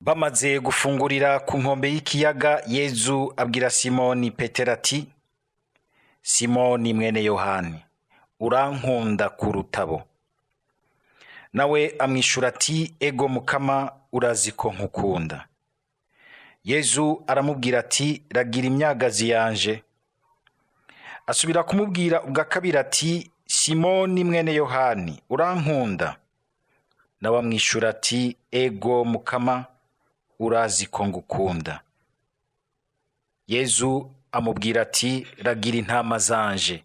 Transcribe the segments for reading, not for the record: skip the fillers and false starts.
Bamaze gufungurira ku nkombe y'ikiyaga, Yezu abwira Simoni Petero ati: "Simoni mwene Yohani, urankunda kuruta bo?" Nawe amwishura ati: "Ego Mukama, urazi ko nkukunda." Yezu aramubwira ati: "Ragira imyagazi yanje." Asubira kumubwira ubwa kabiri ati: "Simoni mwene Yohani, urankunda?" Nawe amwishura ati: "Ego Mukama, urazi ko ngukunda." Yezu amubwira ati: "Ragira intama zanje."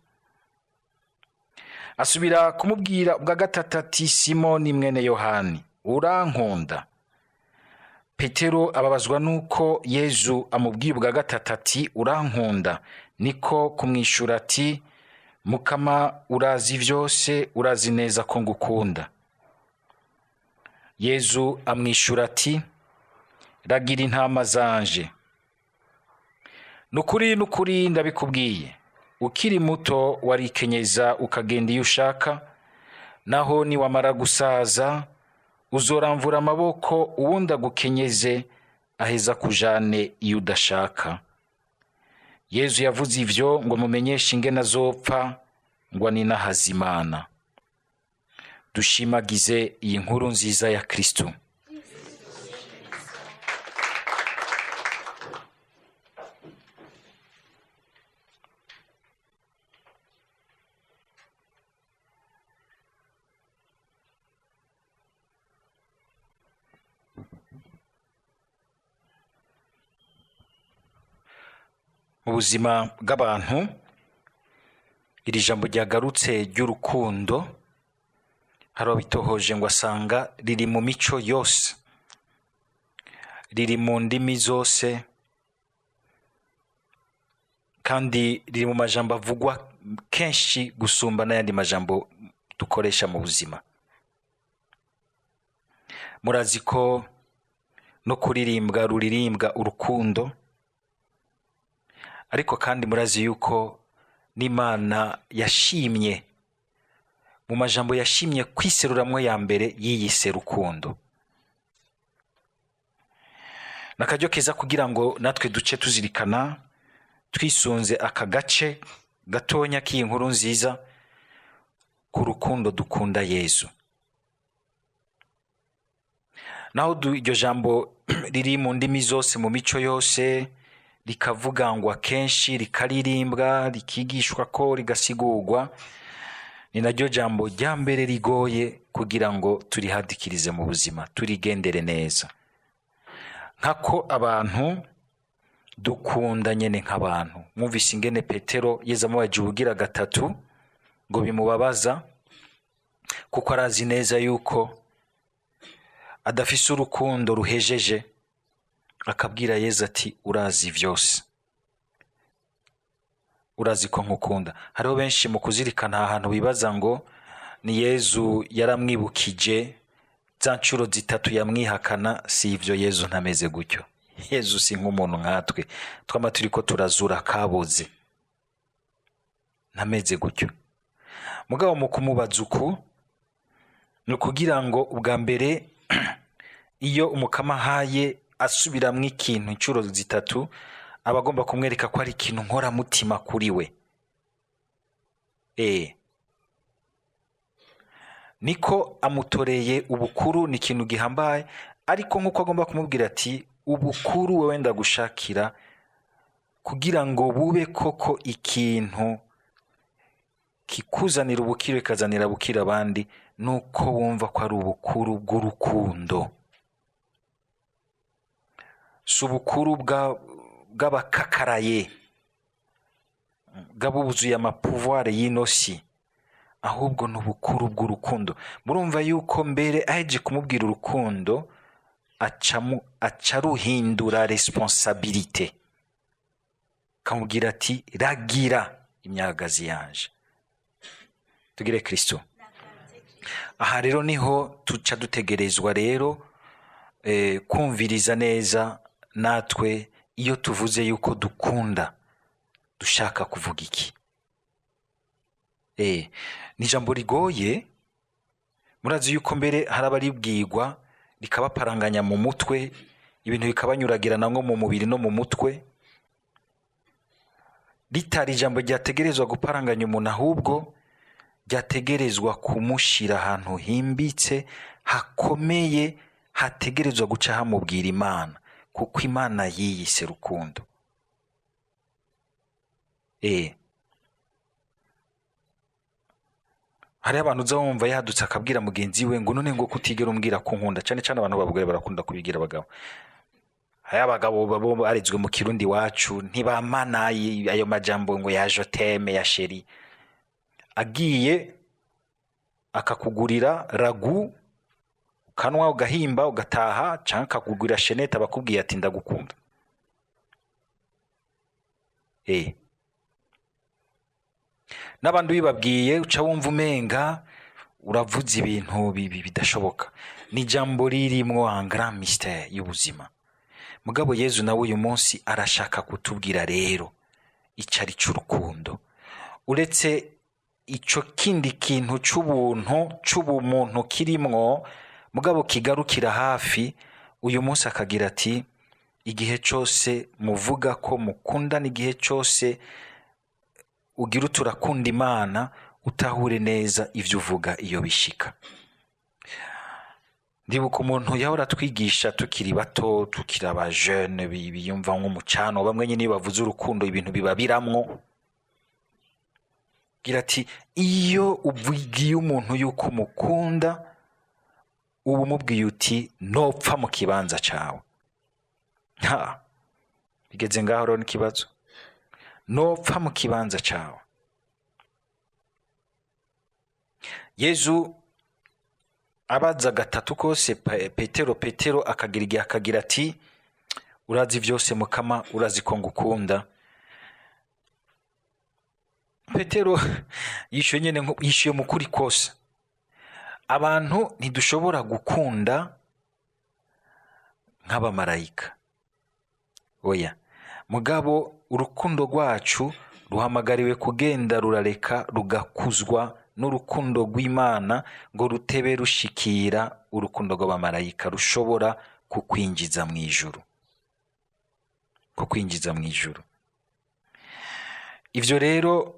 Asubira kumubwira ubwa gatatu ati: "Simoni mwene Yohani, urankunda?" Petero ababazwa nuko Yezu amubwiye ubwa gatatu ati: "Urankunda?" Niko kumwishura ati: "Mukama, urazi vyose, urazi neza ko ngukunda." Yezu amwishura ati: "Ragira intama zanje. Nukuri, nukuri, ndabikubwiye, ukiri muto warikenyeza ukagenda iyo ushaka, naho niwamara gusaza uzoramvura amaboko, uwundi agukenyeze aheza kujane iyo udashaka." Yezu yavuze ivyo ngo mumenyeshe ingene azopfa ngo aninahaze Imana. Dushimagize iyi nkuru nziza ya Kristo. Mu buzima bw'abantu, iri jambo ryagarutse ry'urukundo, hari abitohoje ngo asanga riri mu mico yose, riri mu ndimi zose, kandi riri mu majambo avugwa kenshi gusumba n'ayandi majambo dukoresha mu buzima. Murazi ko no kuririmbwa ruririmbwa urukundo, ariko kandi murazi yuko n'Imana yashimye mu majambo yashimye kwiseruramwo ya mbere yiyise rukundo. Nakaryo keza kugira ngo natwe duce tuzirikana twisunze aka gace gatonya k'iyi nkuru nziza ku rukundo dukunda Yezu. Naho iryo jambo riri mu ndimi zose, mu mico yose, rikavugangwa kenshi, rikaririmbwa, rikigishwa ko rigasigurwa, ni naryo jambo rya mbere rigoye kugira ngo turihadikirize mu buzima, turigendere neza. Nkako abantu dukunda nyene nk'abantu. Mwumvise ingene Petero Yezu amubajije ubugira gatatu ngo bimubabaza, kuko arazi neza yuko adafise urukundo ruhejeje, akabwira Yezu ati: "Urazi vyose, urazi ko nkukunda." Hariho benshi mu kuzirikana aha hantu bibaza ngo ni Yezu yaramwibukije za ncuro zitatu yamwihakana. Si ivyo, Yezu ntameze gutyo. Yezu si nk'umuntu nkatwe twama turiko turazura kaboze, ntameze gutyo. Mugabo mu kumubaza uku ni ukugira ngo ubwa mbere iyo umukama ahaye asubiramwo ikintu incuro zitatu, aba agomba kumwereka ko ari ikintu nkoramutima kuri we. Niko amutoreye ubukuru, ni ikintu gihambaye, ariko nk'uko agomba kumubwira ati: "Ubukuru wewe ndagushakira kugira ngo bube koko ikintu kikuzanira ubukire, kikazanira bukire abandi, nuko wumva ko ari ubukuru bw'urukundo, si ubukuru bw'abakakaraye, bw'abuzuye amapouvoir y'inosi, ahubwo ni ubukuru bw'urukundo." Murumva yuko mbere aheje kumubwira urukundo, aca ruhindura responsabilité, kamubwira ati: "Ragira imyagazi yanje." Tugire Kristo. Aha rero niho tuca dutegerezwa rero kumviriza neza natwe iyo tuvuze yuko dukunda, dushaka kuvuga iki? Ni ijambo rigoye. Murazi yuko mbere hari abaribwirwa rikabaparanganya mu mutwe. ibintu bikabanyuragirana nko mu mubiri no mu mutwe, ritari ijambo ryategerezwa guparanganya umuntu, ahubwo ryategerezwa kumushira ahantu himbitse hakomeye, hategerezwa guca hamubwira Imana, kuko Imana yiyise rukundo. Hariho abantu uza wumva yadutse akabwira mugenzi we ngo none ngo kutigera umbwira ko unkunda. Cane cane abantu b'abagore barakunda kubigira abagabo. Hariho abagabo babo barezwe mu Kirundi iwacu, ntibamana ayo majambo ngo ya je t'aime, ya chéri. Agiye akakugurira ragu ukanwa ugahimba ugataha, canke akakugurira chaînette, abakubwiye ati ndagukunda. N'abandi ubibabwiye uca wumva umenga uravuze ibintu bibi bidashoboka. Ni ijambo ririmwo un grand mystère y'ubuzima. Mugabo Yezu nawe uyu munsi arashaka kutubwira rero ico ari c'urukundo, uretse ico kindi kintu c'ubuntu c'ubumuntu kirimwo, mugabo kigarukira hafi. Uyu munsi akagira ati igihe cose muvuga ko mukundana, igihe cose ugira uti urakunda Imana, utahure neza ivyo uvuga iyo bishika. Ndibuka umuntu yahora atwigisha tukiri bato, tukiri aba jeunes biyumva nk'umucano, bamwe nyine iyo bavuze urukundo ibintu bibabiramwo. Gira ati iyo ubwiye umuntu yuko umukunda, uba umubwiye uti nopfa mu kibanza cawe. Ha, bigeze ngaho rero n'ikibazo, nopfa mu kibanza cawe. Yezu abaza gatatu kose Petero, Petero akagira igihe akagira ati urazi vyose Mukama, urazi ko ngukunda. Petero yishuye nyene yishuye mu kuri kose. Abantu ntidushobora gukunda nk'abamarayika, oya, mugabo urukundo rwacu ruhamagariwe kugenda rurareka rugakuzwa n'urukundo rw'Imana, ngo rutebe rushikira urukundo rw'abamarayika rushobora kukwinjiza mw'ijuru, kukwinjiza mw'ijuru. Ivyo rero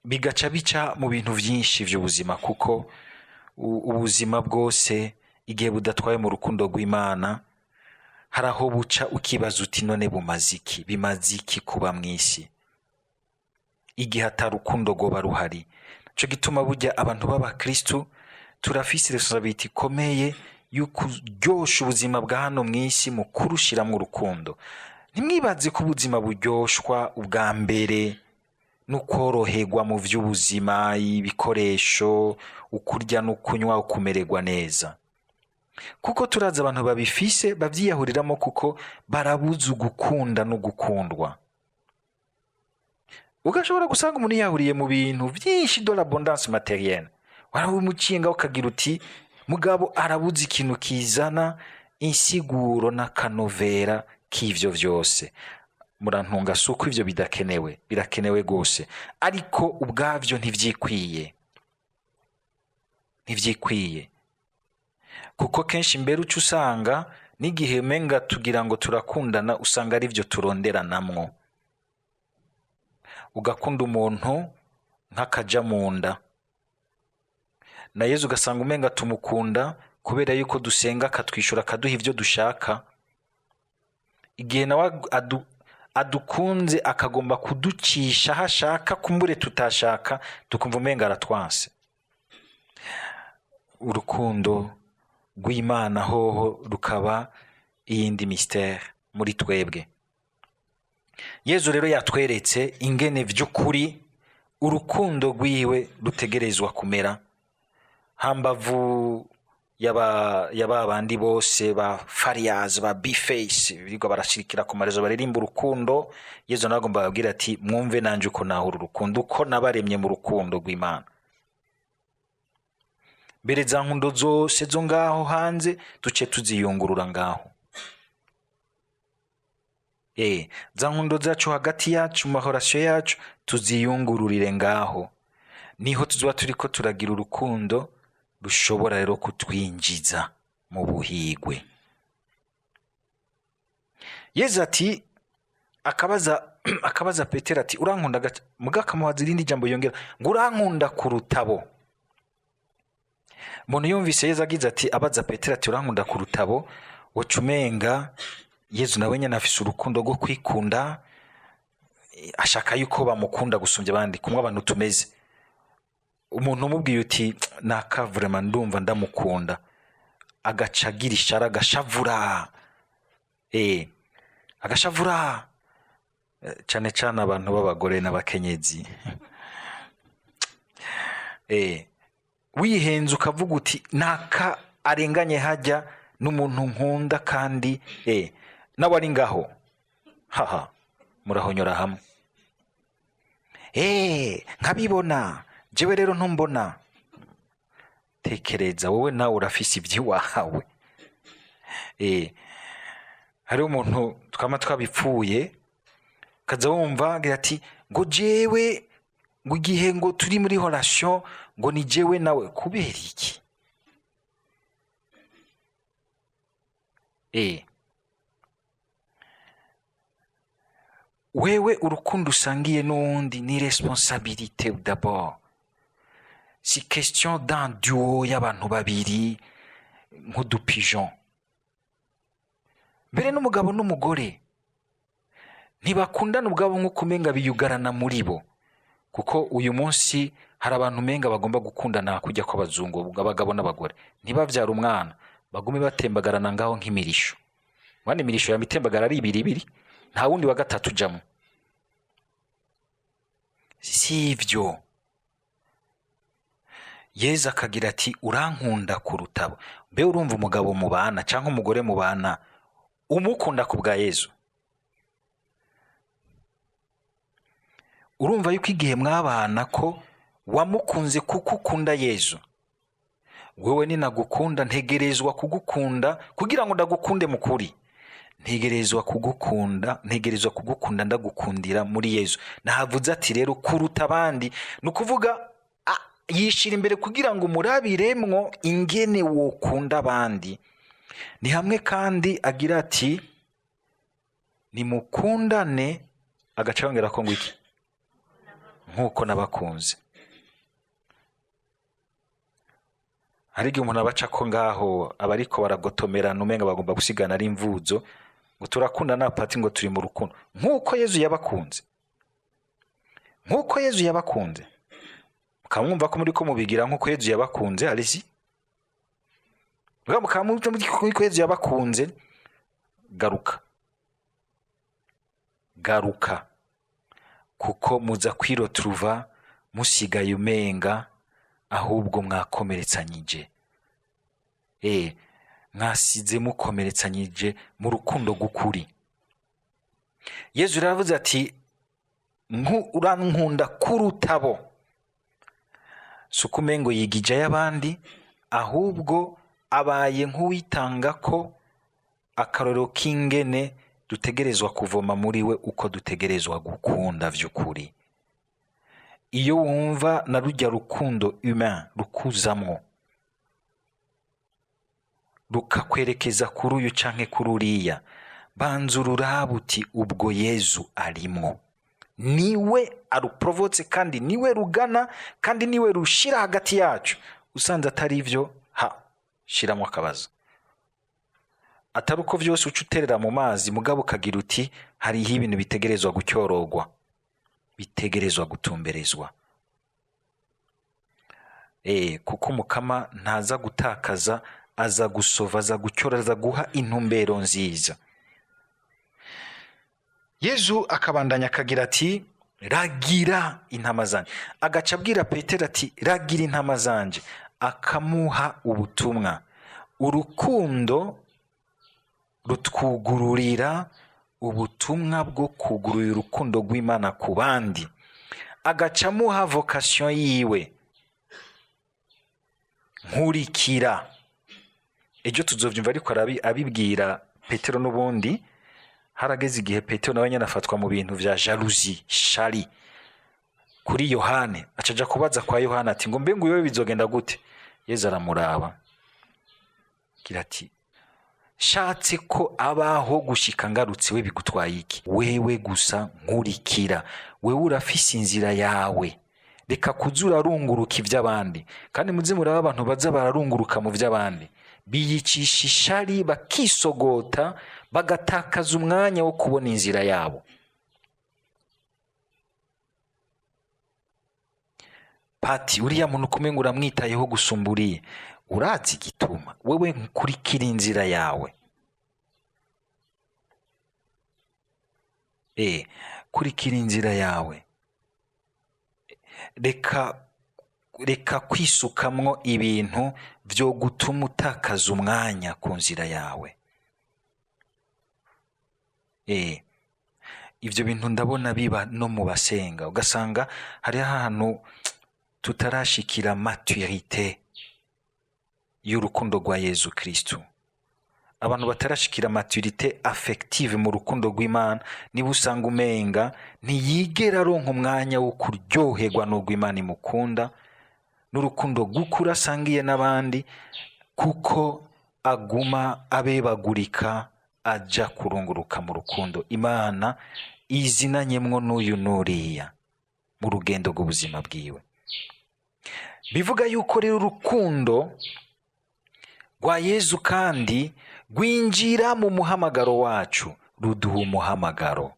bigaca bica mu bintu vyinshi vy'ubuzima, kuko ubuzima bwose igihe budatwaye mu rukundo rw'Imana, hari aho buca ukibaza uti none bumaze iki, bimaze iki kuba mw'isi igihe ata rukundo rwoba ruhari. Nico gituma burya abantu b'abakristu turafise responsabilité ikomeye yo kuryosha ubuzima bwa hano mw'isi mu kurushiramwo urukundo. Ntimwibaze ko ubuzima buryoshwa ubwa mbere n'ukoroherwa mu vy'ubuzima, ibikoresho, ukurya n'ukunywa, ukumererwa neza, kuko turazi abantu babifise bavyiyahuriramo kuko barabuze ugukunda no gukundwa. Ugashobora gusanga umuntu yahuriye mu bintu vyinshi de l'abondance matérielle, warabimucinga ukagira uti mugabo arabuze ikintu kizana insiguro n'akanovera k'ivyo vyose. Murantunga, si uko ivyo bidakenewe, birakenewe gose, ariko ubwavyo ntivyikwiye, ntivyikwiye, kuko kenshi mbere uca usanga n'igihe umenga tugira ngo turakundana, usanga arivyo turonderanamwo. Ugakunda umuntu nk'akaja mu nda, na Yezu ugasanga umenga tumukunda kubera yuko dusenga akatwishura akaduha ivyo dushaka. Igihe nawe adukunze akagomba kuducisha aho ashaka, kumbure tutashaka, tukumva umenga aratwanse. Urukundo rw'Imana hoho rukaba iyindi mystère muri twebwe. Yezu rero yatweretse ingene vy'ukuri urukundo rwiwe rutegerezwa kumera, hambavu yaba bandi bose ba Fariaz, ba Bface birirwa barashirikira ku marezo baririmba urukundo. Yezu nawe agomba babwira ati mwumve nanje uko nahura urukundo, uko nabaremye mu rukundo rw'Imana. Mbere za nkundo zose zo ngaho hanze duce tuziyungurura ngaho. Za nkundo zacu hagati yacu mu mahorasyo yacu tuziyungururire ngaho, niho tuzoba turiko turagira urukundo rushobora rero kutwinjiza mu buhigwe. Yezu ati akabaza Petero ati urankunda, muga akamubaza irindi jambo yongera ngo urankunda kurutabo. Umuntu yumvise Yezu agize ati abaza Petero ati urankunda kurutabo, woca umenga Yezu nawe nyene afise urukundo rwo kwikunda, ashaka yuko bamukunda gusumbya abandi, kumwe abantu tumeze. Umuntu umubwiye uti naka vraiment ndumva ndamukunda, agaca agira ishara, agashavura, agashavura. Cane cane abantu b'abagore n'abakenyezi. Wihenze ukavuga uti naka arenganye hajya n'umuntu nkunda kandi nawe ari ngaho, haha murahonyora hamwe, nkabibona jewe rero ntumbona. Tekereza wowe nawe urafise iby'iwawe. Hari umuntu twama twabipfuye, kaza wumva agira ati ngo jewe ngo igihe ngo turi muri relation ngo ni jewe nawe, kubera iki? Wewe urukundo usangiye n'uwundi ni responsabilité d'abord, si question d'un duo y'abantu babiri nk'udupigeon. Mbere n'umugabo n'umugore ntibakundana ubwabo nk'uko umenga biyugarana muri bo, kuko uyu munsi hari abantu umenga bagomba gukundana kujya kw'abazungu, abagabo n'abagore ntibavyara umwana, bagume batembagarana ngaho nk'imirisho. Mwana imirisho ya mitembagara ari ibiri ibiri, nta wundi wa gatatu ujamwo. Sivyo. Yezu akagira ati urankunda kurutabo. Mbe urumva umugabo mubana canke umugore mubana umukunda ku bwa Yezu? Urumva yuko igihe mwabana ko wamukunze kuko ukunda Yezu. Wewe ninagukunda ntegerezwa kugukunda kugira ngo ndagukunde mukuri. Ntegerezwa kugukunda, ntegerezwa kugukunda ndagukundira muri Yezu. Nahavuze ati rero kuruta abandi, ni ukuvuga yishira imbere kugira ngo murabiremwo ingene wokunda abandi. Ni hamwe kandi agira ati nimukundane, agaca yongera ko ngo iki? Nkuko nabakunze. Hari igihe umuntu abaca ko ngaho abariko baragotomerana umenga bagomba gusigana ari imvuzo, ngo turakundana pati, ngo turi mu rukundo nkuko Yezu yabakunze, nkuko Yezu yabakunze. Mukamwumva ko muriko mubigira nkuko Yezu yabakunze, alisi mukamwumva nkuko Yezu yabakunze. Garuka, garuka, kuko muza kwirotruva musigaye umenga ahubwo mwakomeretsanyije. Mwasize mukomeretsanyije mu rukundo rw'ukuri. Yezu rero aravuze ati urankunda kurutabo. Si uko umengo yigija y'abandi, ahubwo abaye nk'uwitanga ko akarorero k'ingene dutegerezwa kuvoma muri we uko dutegerezwa gukunda vy'ukuri. Iyo wumva na rujya rukundo humain rukuzamwo, rukakwerekeza kuri uyu canke kuri uriya, banza ururabe uti ubwo Yezu arimwo, niwe aruprovotse kandi niwe rugana kandi niwe rushira hagati yacu. Usanze atari ivyo, ha shiramwo akabazo. Atari uko vyose uca uterera mu mazi, mugabo ukagira uti hariho ibintu bitegerezwa gucyorogwa, bitegerezwa gutumberezwa. Kuko umukama ntaza gutakaza, aza gusova, aza gucyora, aza guha intumbero nziza. Yezu akabandanya akagira ati ragira intama zanje, agaca abwira Petero ati ragira intama zanje, akamuha ubutumwa. Urukundo rutwugururira ubutumwa bwo kugurura urukundo rw'Imana ku bandi, agaca amuha vocation yiwe, nkurikira. Ejo tuzovyumva ariko abibwira Petero n'ubundi. Harageze igihe Petero nawe nyene afatwa mu bintu vya jalousie, shari kuri Yohane, acaja kubaza kwa Yohane ati ngo mbe ngo wewe bizogenda gute? Yezu aramuraba agira ati Shatse ko abaho gushika ngarutse, we bigutwaye iki? Wewe gusa nkurikira, wewe urafise inzira yawe. Reka kuza urarunguruka ivy'abandi. Kandi muze muraba abantu baza bararunguruka mu vy'abandi, biyicisha ishari, bakisogota, bagatakaza umwanya wo kubona inzira yabo. Pati, uriya muntu kumenga uramwitayeho gusumba uriya, urazi igituma? Wewe nkurikira inzira yawe. Kurikira inzira yawe. Reka kwisukamwo ibintu vyo gutuma utakaza umwanya ku nzira yawe. Ivyo bintu ndabona biba no mu basenga, ugasanga hari ahantu tutarashikira maturité y'urukundo rwa Yezu Kristu. Abantu batarashikira maturité affective mu rukundo rw'Imana, niba usanga umenga ntiyigera aronka umwanya wo kuryoherwa n'urwo Imana imukunda, n'urukundo rw'ukuri asangiye n'abandi, kuko aguma abebagurika aja kurunguruka mu rukundo Imana izinanyemwo n'uyu n'uriya mu rugendo rw'ubuzima bwiwe. Bivuga yuko rero urukundo rwa Yezu kandi rwinjira mu muhamagaro wacu, ruduha umuhamagaro.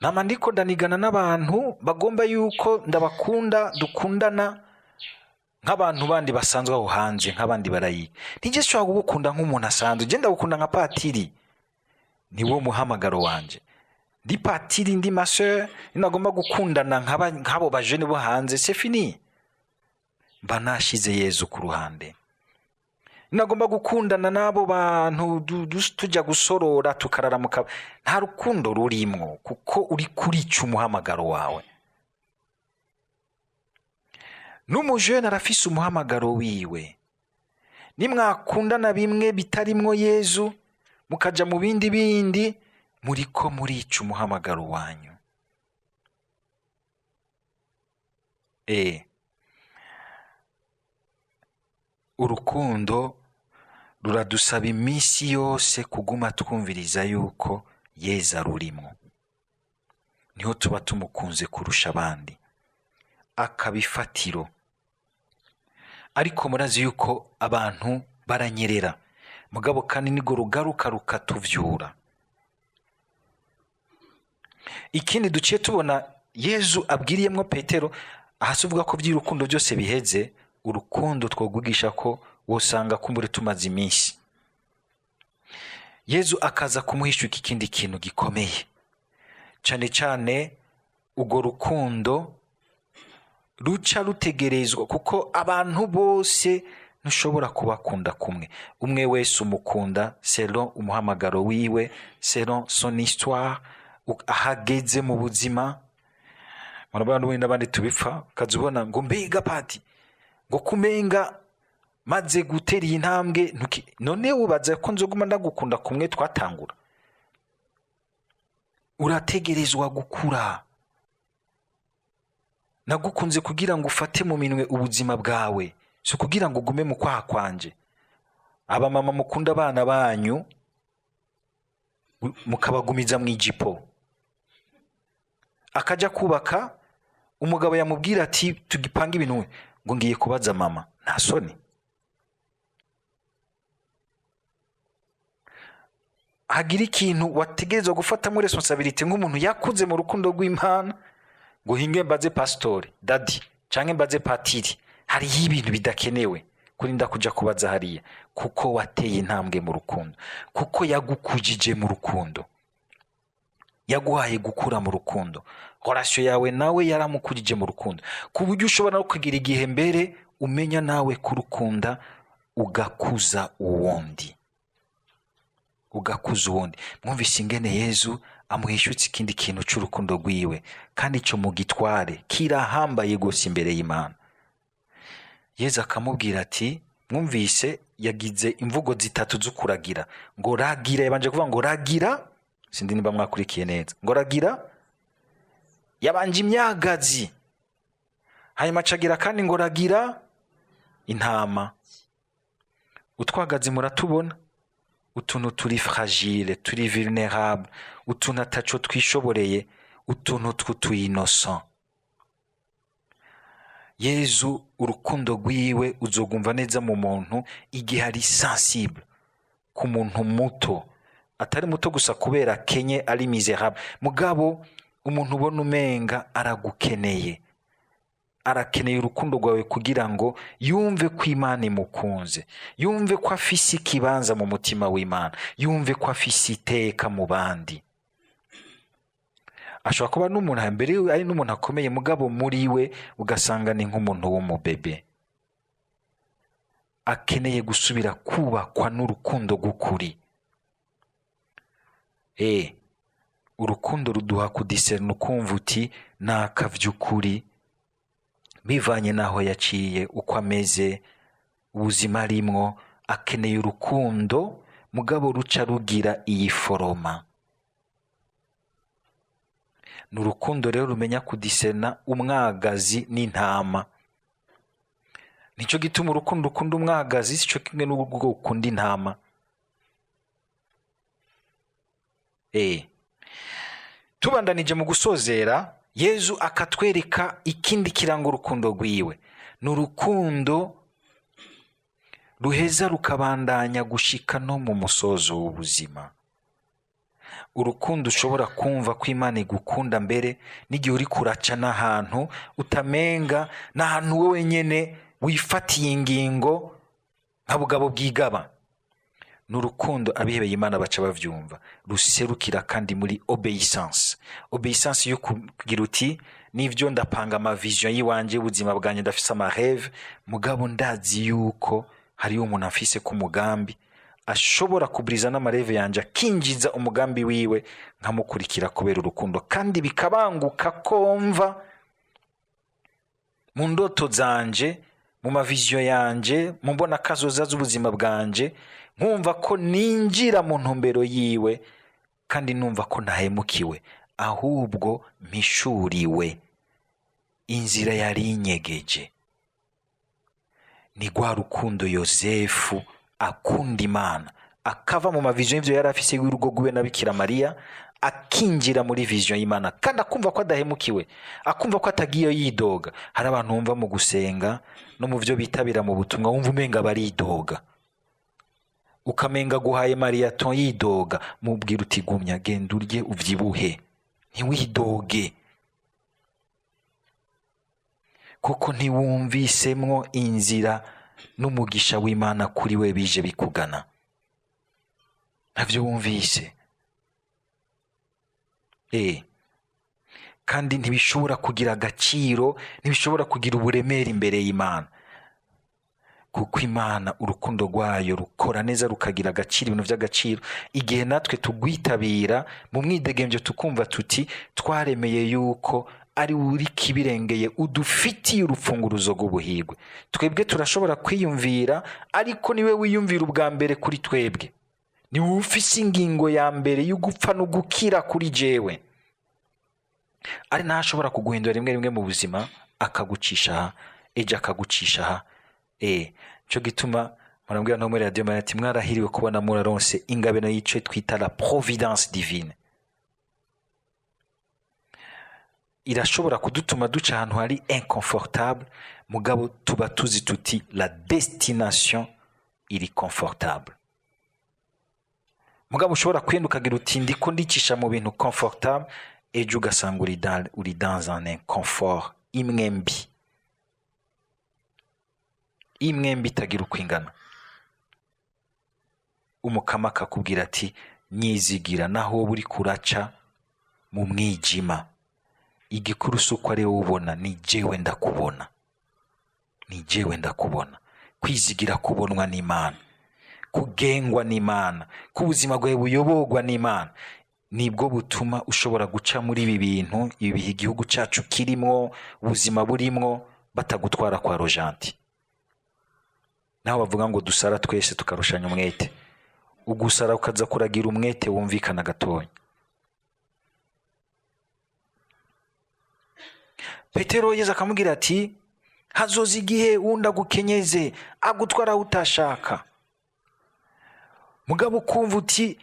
Nama ndiko ndanigana n'abantu bagomba yuko ndabakunda, dukundana nk'abantu bandi basanzwe aho hanze, nk'abandi barayi. Ntije nshobora kugukunda nk'umuntu asanzwe, je ndagukunda nka patiri, niwo muhamagaro wanje. Ndi patiri, ndi ma sœur, ninagomba gukundana nk'abo bajene bo hanze, c'est fini, mba nashize Yezu ku ruhande. Nagomba gukundana n'abo bantu tujya gusorora tukarara mu kaba, nta rukundo rurimwo, kuko uri kurica umuhamagaro wawe. N'umujene arafise umuhamagaro wiwe. Nimwakundana bimwe bitarimwo Yezu, mukaja mu bindi bindi, muriko murica umuhamagaro wanyu. Urukundo ruradusaba iminsi yose kuguma twumviriza yuko Yezu arurimwo, niho tuba tumukunze kurusha abandi, akabifatiro. Ariko murazi yuko abantu baranyerera, mugabo kandi nigo rugaruka rukatuvyura. Ikindi duciye tubona Yezu abwiriyemwo Petero, ahasi uvuga ko vy'urukundo byose biheze, urukundo twogwigisha ko wosanga kumbure tumaze iminsi. Yezu akaza kumuhishuka ikindi kintu gikomeye cane cane, urwo rukundo ruca rutegerezwa, kuko abantu bose ntushobora kubakunda kumwe. Umwe wese umukunda selon umuhamagaro wiwe, selon son histoire, ahageze mu buzima. Murabona n'ubundi n'abandi tubipfa, ukaza ubona ngo mbega pati, ngo kumenga maze gutera iyi ntambwe, none wubaza ko nzoguma ndagukunda kumwe twatangura? Urategerezwa gukura. Nagukunze kugira ngo ufate mu minwe ubuzima bwawe, si kugira ngo ugume mu kwaha kwanje. Abamama mukunda abana banyu mukabagumiza mu ijipo, akaja kubaka, umugabo yamubwira ati tugipanga ibintu, ngo ngiye kubaza mama, nta soni. Hagira ikintu wategerezwa gufatamo responsabilité nk'umuntu yakuze mu rukundo rw'Imana, ngo hinge mbaze pastori dadi canke mbaze patiri. Hariho ibintu bidakenewe kurinda kuja kubaza hariya, kuko wateye intambwe mu rukundo, kuko yagukujije mu rukundo, yaguhaye gukura mu rukundo. Relation yawe nawe yaramukujije mu rukundo, ku buryo ushobora no kugira igihe mbere umenya nawe kurukunda, ugakuza uwundi, ugakuza uwundi. Mwumvise ingene Yezu amuhishutse ikindi kintu c'urukundo rwiwe, kandi ico mugitware kirahambaye gose imbere y'Imana. Yezu akamubwira ati, mwumvise yagize imvugo zitatu zo kuragira, ngo ragira, yabanje kuvuga ngo ragira, sindi niba mwakurikiye neza, ngo ragira, yabanje imyagazi, hanyuma acagira kandi ngo ragira intama. Utwagazi muratubona, utuntu turi fragile, turi vulnérable, utuntu ataco twishoboreye, utuntu tw'utu innocent. Yezu urukundo rwiwe uzogumva neza mu muntu igihe ari sensible ku muntu muto, atari muto gusa kubera akenye, ari misérable, mugabo umuntu ubona umenga aragukeneye, arakeneye urukundo rwawe kugira ngo yumve ko Imana imukunze, yumve ko afise ikibanza mu mutima w'Imana, yumve ko afise iteka mu bandi. Ashobora kuba n'umuntu mbere ari n'umuntu akomeye, mugabo muri we ugasanga ni nk'umuntu w'umubebe akeneye gusubira kubakwa n'urukundo rw'ukuri. Urukundo ruduha kudiserna, ukumva uti naka vy'ukuri, bivanye n'aho yaciye, uko ameze, ubuzima arimwo, akeneye urukundo, mugabo ruca rugira iyi forme. Ni urukundo rero rumenya kudisena umwagazi n'intama. Nicyo gituma urukundo ukunda umwagazi sico kimwe n'urwo ukunda intama. Tubandanije mu gusozera, Yezu akatwereka ikindi kiranga urukundo rwiwe. Ni urukundo ruheza rukabandanya gushika no mu musozo w'ubuzima. Urukundo ushobora kumva ko Imana igukunda mbere n'igihe uri kuraca n'ahantu utamenga, n'ahantu wowe nyene wifatiye ingingo nka bugabo bwigaba. Ni urukundo abihebeye Imana baca bavyumva, ruserukira kandi muri obéissance. Obéissance yo kugira uti nivyo, ndapanga ama vision yiwanje y'ubuzima bwanjye, ndafise ama rêve, mugabo ndazi yuko hariyo umuntu afise ku mugambi ashobora kuburiza n'ama rêve yanje, akinjiza umugambi wiwe, nkamukurikira kubera urukundo, kandi bikabanguka komva mu ndoto zanje, mu ma vision yanje, mu mbona kazoza z'ubuzima bwanje, nkumva ko ninjira mu ntumbero yiwe, kandi numva ko ntahemukiwe, ahubwo mpishuriwe inzira yari inyegeje. Ni rwa rukundo Yosefu akunda Imana, akava mu ma vision y'ivyo yari afise y'urugo rwiwe na Bikira Mariya, akinjira muri vision y'Imana, kandi akumva ko adahemukiwe, akumva ko atagiye yidoga. Hari abantu bumva mu gusenga no mu vyo bitabira mu butumwa, wumva umenga baridoga, ukamenga guhaye marathon yidoga. Mubwira uti gumya, genda urye uvyibuhe, ntiwidoge, kuko ntiwumvisemwo inzira n'umugisha w'Imana kuri we bije bikugana, ntavyo wumvise. Kandi ntibishobora kugira agaciro, ntibishobora kugira uburemere imbere y'Imana, kuko Imana urukundo rwayo rukora neza, rukagira agaciro, ibintu by'agaciro, igihe natwe tugwitabira mu mwidegemvyo, tukumva tuti twaremeye yuko ari uri kibirengeye, udufitiye urupfunguruzo rw'ubuhigwe. Twebwe turashobora kwiyumvira, ariko niwe wiyumvira ubwa mbere kuri twebwe, niwe ufise ingingo ya mbere yo gupfa no gukira kuri jewe. Ari naho ashobora kuguhindura rimwe rimwe mu buzima, akagucisha aha, ejo akagucisha aha. Nico gituma murambwira no muri Radio Maria ati mwarahiriwe kubona muraronse ingabano y'ico twita la providence divine. Irashobora kudutuma duca ahantu hari inconfortable, mugabo tuba tuzi tuti la destination iri confortable. Mugabo ushobora kwenda ukagira uti ndiko ndicisha mu bintu confortable, ejo ugasanga uri dans un inconfort imwe mbi, imwe mbi itagira uko ingana. Umukama akakubwira ati nyizigira naho wowe uri kuraca mu mwijima, igikuru si uko ari wowe ubona, ni jewe ndakubona, ni jewe ndakubona. Kwizigira kubonwa n'Imana, kugengwa n'Imana, ko ubuzima bwawe buyoborwa n'Imana, nibwo butuma ushobora guca muri ibi bintu, ibi bihe igihugu cyacu kirimwo, ubuzima burimwo, batagutwara kwa rojanti. Naho bavuga ngo dusara twese tukarushanya umwete, ugusara ukaza kuragira umwete wumvikana gatonya. Petero Yezu akamubwira ati hazoza igihe wundi agukenyeze, agutwara aho utashaka. Mugabo ukumva uti: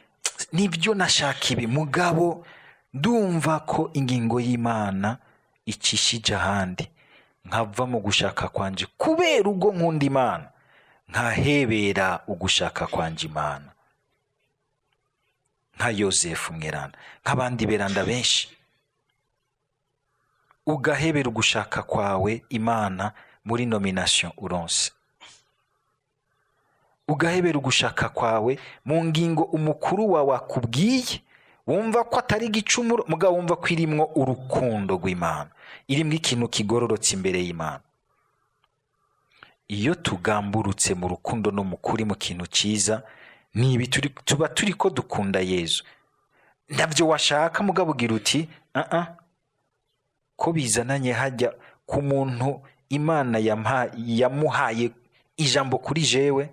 "Nibyo, nashaka ibi, mugabo ndumva ko ingingo y'Imana icishije ahandi, nkava mu gushaka kwanje kubera ubwo nkunda Imana, nkahebera ugushaka kwanje Imana", nka Yosefu mweranda, nk'abandi beranda benshi, ugahebera ugushaka kwawe Imana muri nomination uronse, ugahebera ugushaka kwawe mu ngingo umukuru wawe akubwiye, wumva ko atari igicumuro, mugabo wumva ko irimwo urukundo rw'Imana, irimwo ikintu kigororotse imbere y'Imana. Iyo tugamburutse mu rukundo no mu kuri, mu kintu cyiza, ni ibi tuba turi ko dukunda Yezu. Ntabyo washaka, mugabo ugira uti: "Ah ah, ko bizananye hajya ku muntu Imana yamuhaye ijambo kuri jewe,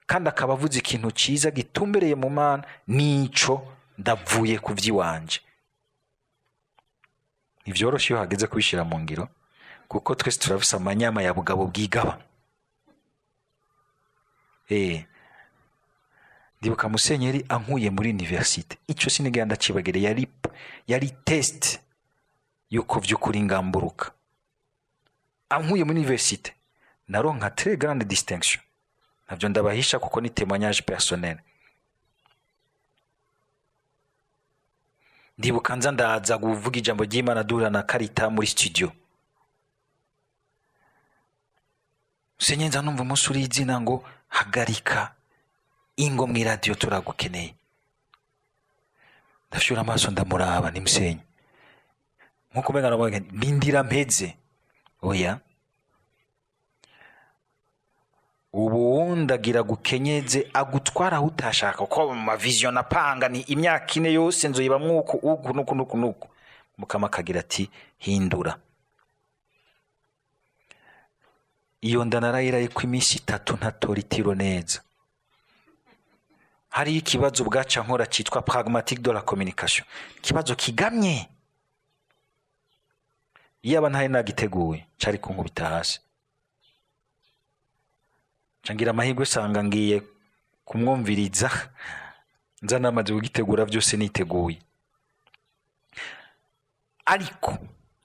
kandi akaba avuze ikintu cyiza gitumbereye mu Mana, nico ndavuye ku by'iwanje." Ntivyoroshe iyo hageze kubishyira mu ngiro, kuko twese turafise amanyama ya bugabo bwigaba. Ndibuka musenyeri ankuye muri université, ico sinigera ndacibagire. Yari test yuko vy'ukuri ngamburuka. Ankuye muri université, naronka très grande distinction. Navyo ndabahisha kuko ni témoignage personnel. Ndibuka nza ndaza kuvuga ijambo ry'Imana, duhura na Karita muri studio. Musenyeri, nza numva umunsi uri izina ngo: "Hagarika, ingo mw'iradiyo, turagukeneye." Ndafyura amaso, ndamuraba, ni musenyi nkuko umenga namubwira nti: "Ndindira mpeze." Oya, ubu wundi agira gukenyeze, agutwara aho utashaka, kuko mu mavision napanga ni imyaka 4 yose nzoyibamwo uku, uku, nuku, nuku, nuku. Mukama akagira ati: "Hindura." Iyo nda narayiraye ko iminsi 3 ntatora itiro neza. Hariyo ikibazo bwaca nkora citwa pragmatique de la communication, ikibazo kigamye. Iyaba ntari nagiteguye, cari kunkubita hasi. Ngira amahirwe sanga ngiye kumwumviriza, nza namaze kugitegura byose, niteguye. Ariko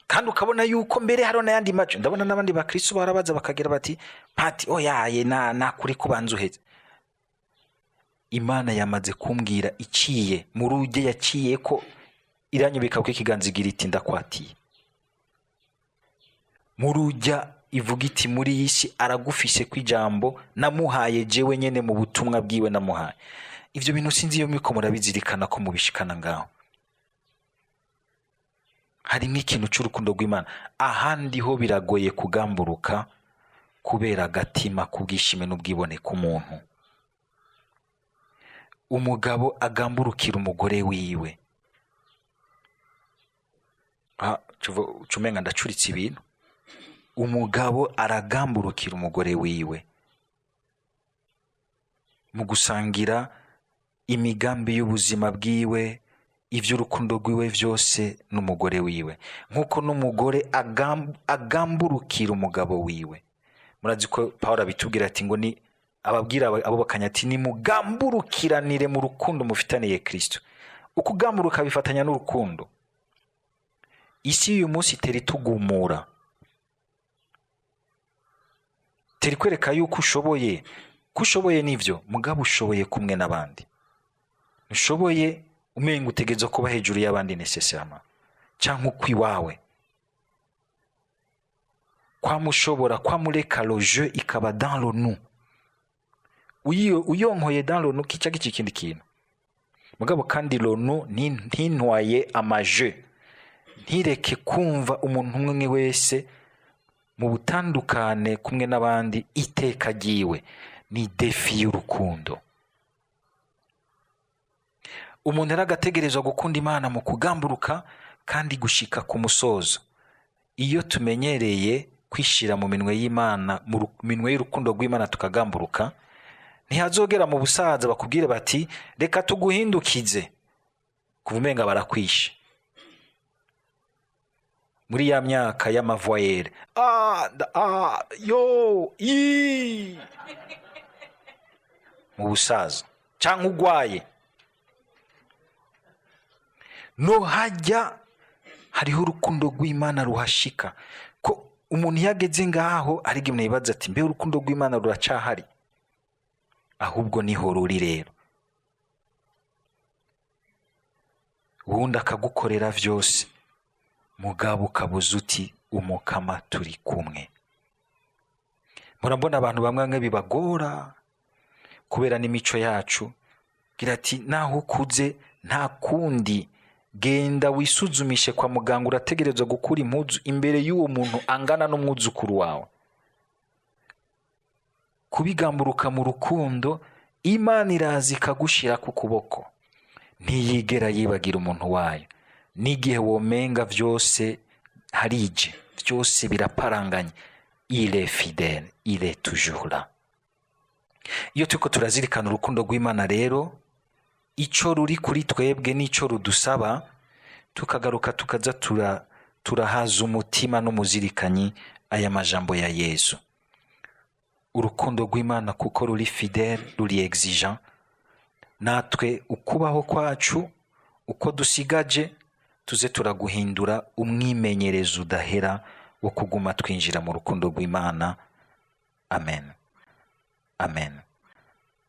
kandi ukabona yuko mbere hariho n'ayandi maco, ndabona n'abandi bakristo barabaza bakagira bati: "Pati, oyaye, na nakuri kubanza uheze." Imana yamaze kumbwira iciye mu ruge, yaciye ko iranyubika ko ikiganza, igira iti: "Ndakwatiye." Mu rujya ivuga iti: "Muri iyi si aragufise ko ijambo namuhaye jewe nyene mu butumwa bwiwe namuhaye." Ivyo bintu sinzi iyo muriko murabizirikana ko mubishikana ngaho. Harimwo ikintu c'urukundo rw'Imana. Ahandi ho biragoye kugamburuka kubera agatima k'ubwishime n'ubwibone k'umuntu. Umugabo agamburukira umugore wiwe. Ah, cumenga ndacuritse ibintu. Umugabo aragamburukira umugore wiwe mu gusangira imigambi y'ubuzima bwiwe, ivy'urukundo rwiwe vyose n'umugore wiwe, nk'uko n'umugore agamburukira umugabo wiwe. Murazi ko Pawulo abitubwira ati ngo ni ababwira abo bakanya ati: "Nimugamburukiranire mu rukundo mufitaniye Kristo." Ukugamburuka bifatanya n'urukundo. Isi y'uyu munsi itera itugumura, itera ikwereka yuko ushoboye, ko ushoboye nivyo, mugabo ushoboye kumwe n'abandi. Ushoboye umenga utegerezwa kuba hejuru y'abandi nécessairement, canke uko iwawe kwamushobora kwamureka le jeu ikaba dans le nous. Uyonkoye dans le nous, kica gica ikindi kintu. Mugabo kandi le nous ntintwaye amaje, ntireke kumva umuntu umwe wese mu butandukane kumwe n'abandi iteka ryiwe. Ni défi y'urukundo. Umuntu rero agategerezwa gukunda Imana mu kugamburuka kandi gushika ku musozo. Iyo tumenyereye kwishira mu minwe y'Imana, mu minwe y'urukundo rw'Imana, tukagamburuka, ntihazogera mu busaza bakubwire bati: "Reka tuguhindukize", kuva umenga barakwishe muri ya myaka y'amavoyere. Ah, ah, yo i mu busaza. Canke ugwaye? No hajya hariho urukundo rw'Imana ruhashika. Ko umuntu iyo ageze ngaho, hari igihe umuntu yibaza ati: "Mbe urukundo rw'Imana ruracahari?" Ahubwo niho ruri rero. Uwundi akagukorera vyose, mugabo ukabuza uti: "Umukama turi kumwe." Murabona, abantu bamwe bamwe bibagora kubera n'imico yacu. Gira ati: "Naho ukuze, nta kundi, genda wisuzumishe kwa muganga, urategerezwa gukura impuzu imbere y'uwo muntu angana n'umwuzukuru wawe." Kubigamburuka mu rukundo, Imana iraza ikagushira ku kuboko. Ntiyigera yibagira umuntu wayo. N'igihe womenga vyose harije, vyose biraparanganye, il est fidèle, il est toujours là. Iyo turiko turazirikana urukundo rw'Imana rero, ico ruri kuri twebwe n'ico rudusaba, tukagaruka tukaza turahaza umutima n'umuzirikanyi aya majambo ya Yezu. Urukundo rw'Imana, kuko ruri fidèle, ruri exigeant, natwe ukubaho kwacu uko dusigaje tuze turaguhindura umwimenyerezo udahera wo kuguma twinjira mu rukundo rw'Imana. Amen, amen.